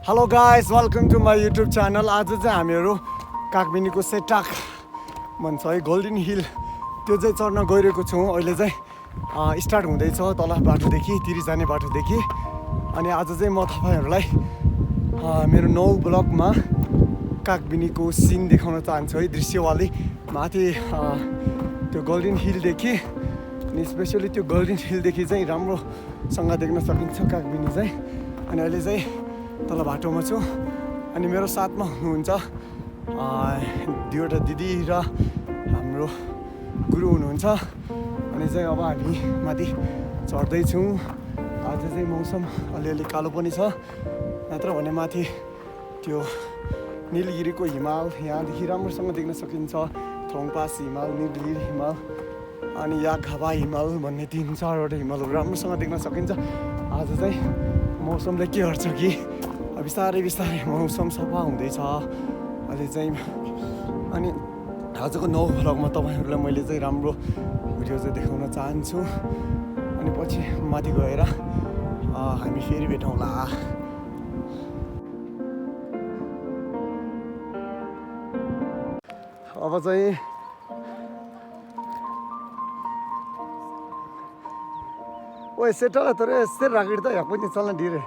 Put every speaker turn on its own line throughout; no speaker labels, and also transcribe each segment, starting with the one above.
Hello guys, welcome to my YouTube channel. आज चाहिँ हामीहरू कागबेनीको सेटाक भन्छ है गोल्डन हिल त्यो चाहिँ चढ्न गइरहेको छौँ। अहिले चाहिँ स्टार्ट हुँदैछ तल बाटोदेखि तिरी जाने बाटोदेखि। अनि आज चाहिँ म तपाईहरुलाई मेरो नौ ब्लगमा कागबेनीको सिन देखाउन चाहन्छु है, दृश्यवाली माथि त्यो गोल्डन हिलदेखि। अनि स्पेशली त्यो गोल्डन हिलदेखि चाहिँ राम्रोसँग देख्न सकिन्छ कागबेनी चाहिँ। अनि अहिले चाहिँ तल बाटोमा छु अनि मेरो साथमा हुनुहुन्छ दुईवटा दिदी र हाम्रो गुरु हुनुहुन्छ। अनि चाहिँ अब हामी माथि चढ्दैछौँ। आज चाहिँ मौसम अलिअलि कालो पनि छ, नत्र भने माथि त्यो निलगिरीको हिमाल यहाँदेखि राम्रोसँग देख्न सकिन्छ। थोङपास हिमाल, निलगिरी हिमाल अनि यागहावा हिमाल भन्ने 3-4वटा हिमालहरू राम्रोसँग देख्न सकिन्छ। आज चाहिँ मौसमले के गर्छ कि बिस्तारै बिस्तारै मौसम सफा हुँदैछ अहिले चाहिँ। अनि आजको नौ भ्लगमा तपाईहरुलाई मैले चाहिँ राम्रो भिडियो चाहिँ देखाउन चाहन्छु। अनि पछि माथि गएर हामी फेरि भेटौँला। अब चाहिँ ओए सेटल तर यस्तै राखेर त यहाँ पनि चल्न ढिरे।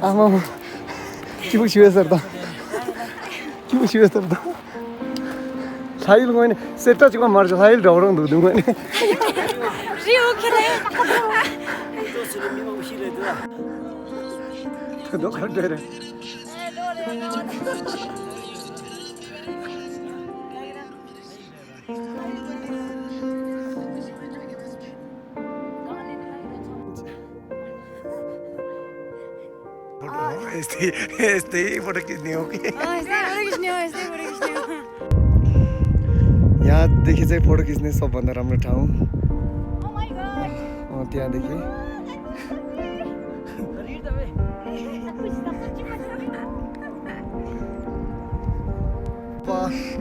आमा के पो छियो सर त के पो छियो सर त साइल गएन सेटा चिकन मार्छ साइल ढौरङ धुदु गएन रिउ खेले दोखर डेरे यस्तै फोटो खिच्ने हो कि यहाँदेखि चाहिँ फोटो खिच्ने सबभन्दा राम्रो ठाउँ त्यहाँदेखि।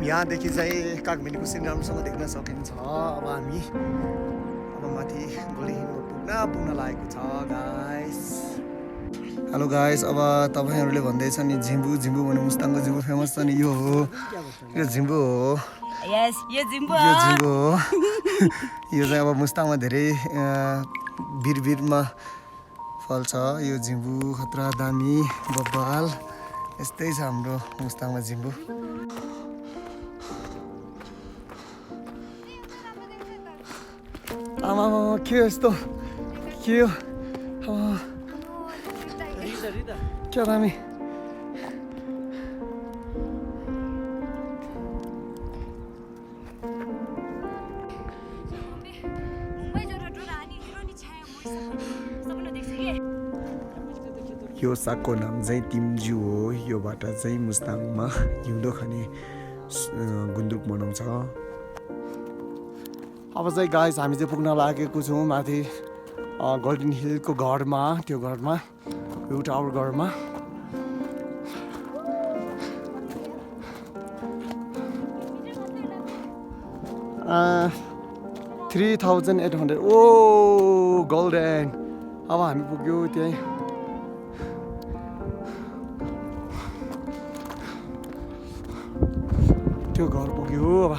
यहाँदेखि चाहिँ कागबेनीको सिन राम्रोसँग देख्न सकिन्छ। अब हामी माथि गोली पुग्न लागेको छ गाइस। हेलो गाइस, अब तपाईहरुले भन्दैछ नि झिम्बु झिम्बु भने मुस्ताङको झिम्बु फेमस छ नि, यो हो, यो झिम्बु हो। यस, यो झिम्बु हो। यो चाहिँ अब मुस्ताङमा धेरै भिरभिरमा फल्छ यो झिम्बु। खतरा दामी बब्बाल यस्तै छ हाम्रो मुस्ताङमा झिम्बु। आमा के यस्तो के हो क्या दामी। यो सागको नाम चाहिँ तिम्जु हो। यो बाटा चाहिँ मुस्ताङमा हिउँदो खाने गुन्द्रुक बनाउँछ। अब चाहिँ गाइस हामी चाहिँ पुग्न लागेको छौँ माथि गोल्डन हिलको घरमा, त्यो घरमा एउटा टावर घरमा। Uh, 3,800 ओ गोल्डन। अब हामी पुग्यो त्यहीँ। त्यो घर पुग्यो अब।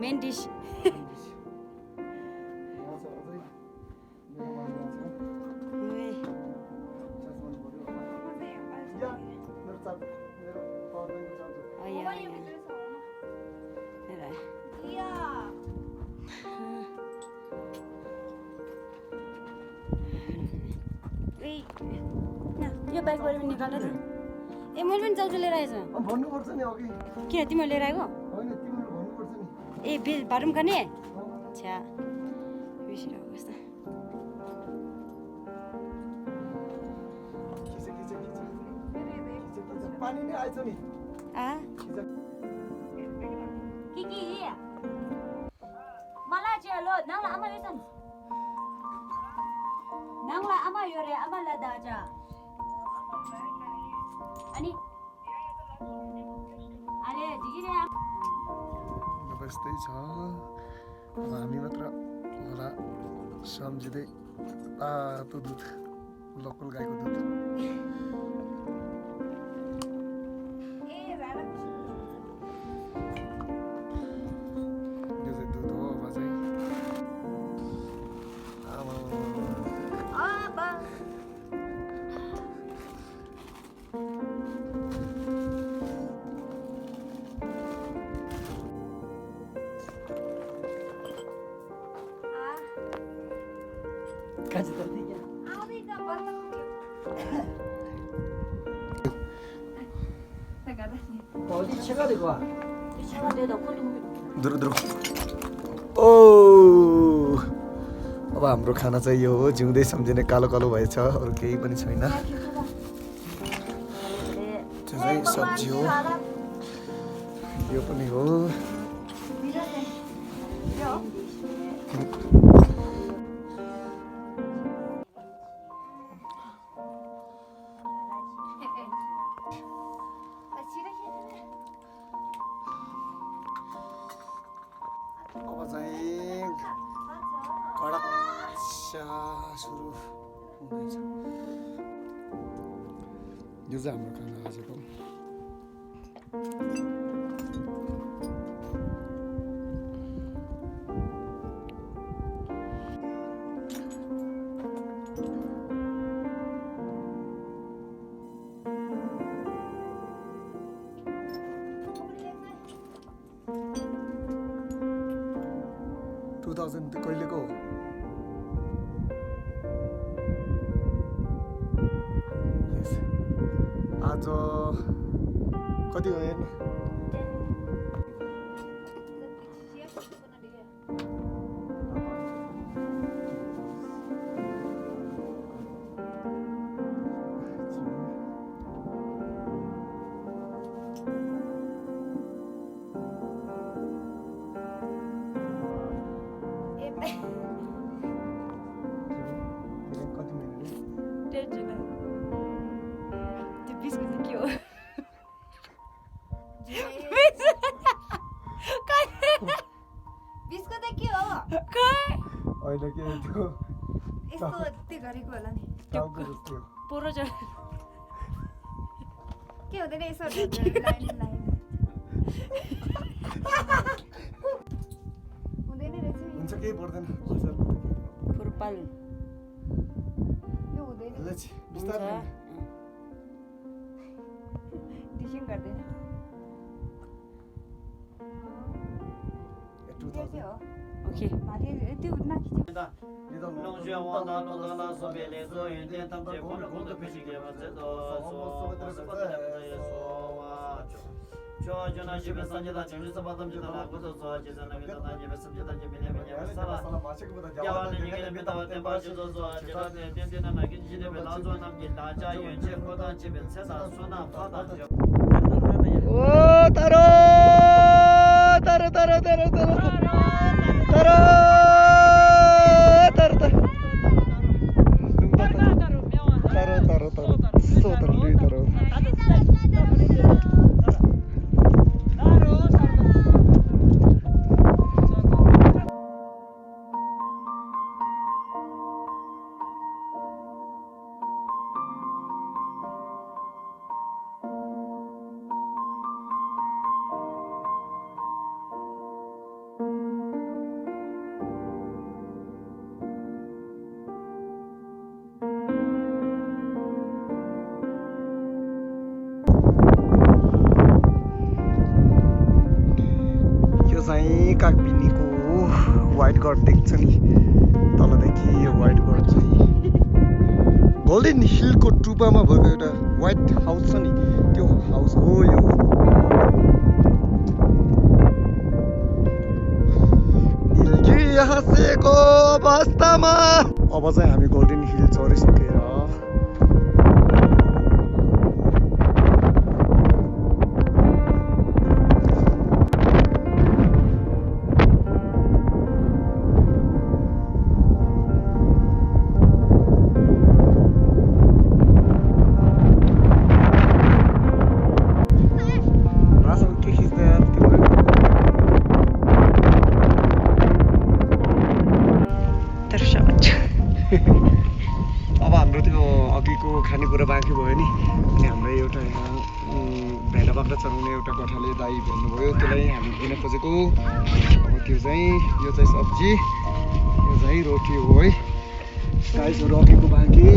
Main dish. यो ब्यागबाट निकाल न। ए मैले पनि चाउचाउ लिएर आएछ
भन्नुपर्छ नि अघि
किन तिमीले लिएर आएको
होइन तिमीले भन्नुपर्छ नि
ए बाटुम खाने छ्या बिर्सिरहेको कस्तो
पानी नै आएछ नि
के मलाई चाहिँ लो नङला आमा लेसन नङला आमा यो रे आमा लदा जा अनि अरे दिगिरे
बस्दै छ अब हामी मात्र होला सम्झिँदै तातो दुध लोकल गाईको दुध ओ अब हाम्रो खाना चाहिँ यो हो जिउँदै सम्झिने कालो कालो भएछ अरू केही पनि छैन त्यो चाहिँ सब्जी हो यो पनि हो अब चाहिँ कडक सुरु हुँदैछ यो चाहिँ हाम्रो खाना आजको 2000 कहिलेको हो आज कति हो हेर्नु अहिले के त्यो
यसको त्यो गरेको होला नि
टाउको जस्तो
पोरो छ
के हुँदैन यसो लाइन हुँदैन रहेछ
हुन्छ केही पर्दैन
फुरपाल
यो हुँदैन
ल बिस्तारै
टिचिङ गर्दैन
2000
हो
ओके
माथि त्यो नाखिन्छ कागबेनीको व्हाइट गड देख्छ नि तलदेखि यो व्हाइट गड चाहिँ
गोल्डन हिलको टुप्पामा भएको एउटा व्हाइट हाउस छ नि त्यो हाउस हो यो नीलगिरी हाँसेको अवस्थामा अब चाहिँ हामी गोल्डन हिल चढिसकेर अब हाम्रो त्यो अघिको खानेकुरा बाँकी भयो नि अनि हाम्रो एउटा यहाँ भेडा बाख्रा चराउने एउटा गोठाले दाई भन्नुभयो त्यसलाई हामी दिन खोजेको अब त्यो चाहिँ यो चाहिँ सब्जी यो चाहिँ रोटी हो है गाइसहरू अघिको बाँकी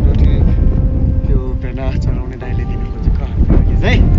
रोटी त्यो भेडा चराउने दाईले दिन खोजेको हाम्रो लागि चाहिँ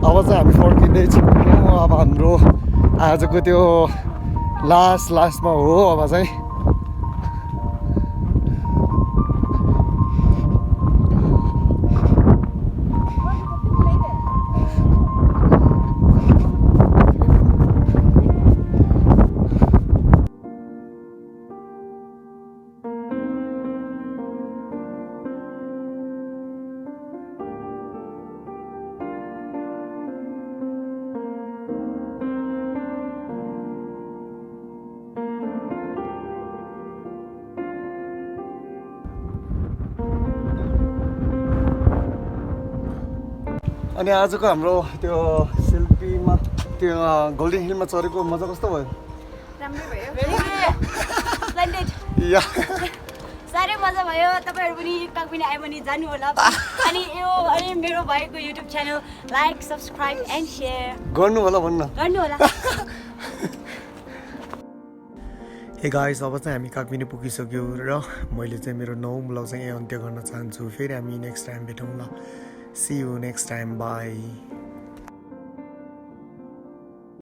अब चाहिँ हामी फर्किँदैछौँ अब हाम्रो आजको त्यो लास्टमा हो अब चाहिँ अनि आजको हाम्रो त्यो सेल्फीमा त्यो गोल्डन हिलमा चढेको मजा कस्तो भयो?
राम्रै भयो स्प्लेन्डेड
या
साह्रै मजा भयो तपाईहरु पनि कागबेनी आए भने जानु होला अनि यो अनि मेरो भाइको YouTube channel like subscribe and share
गर्नु होला भन्न
गर्नु होला
हे गाइस अब चाहिँ हामी कागबेनी पुगिसक्यो र मैले चाहिँ मेरो 9 ब्लग चाहिँ अन्त्य गर्न चाहन्छु फेरि हामी नेक्स्ट टाइम भेटौँ ल See you next time. Bye.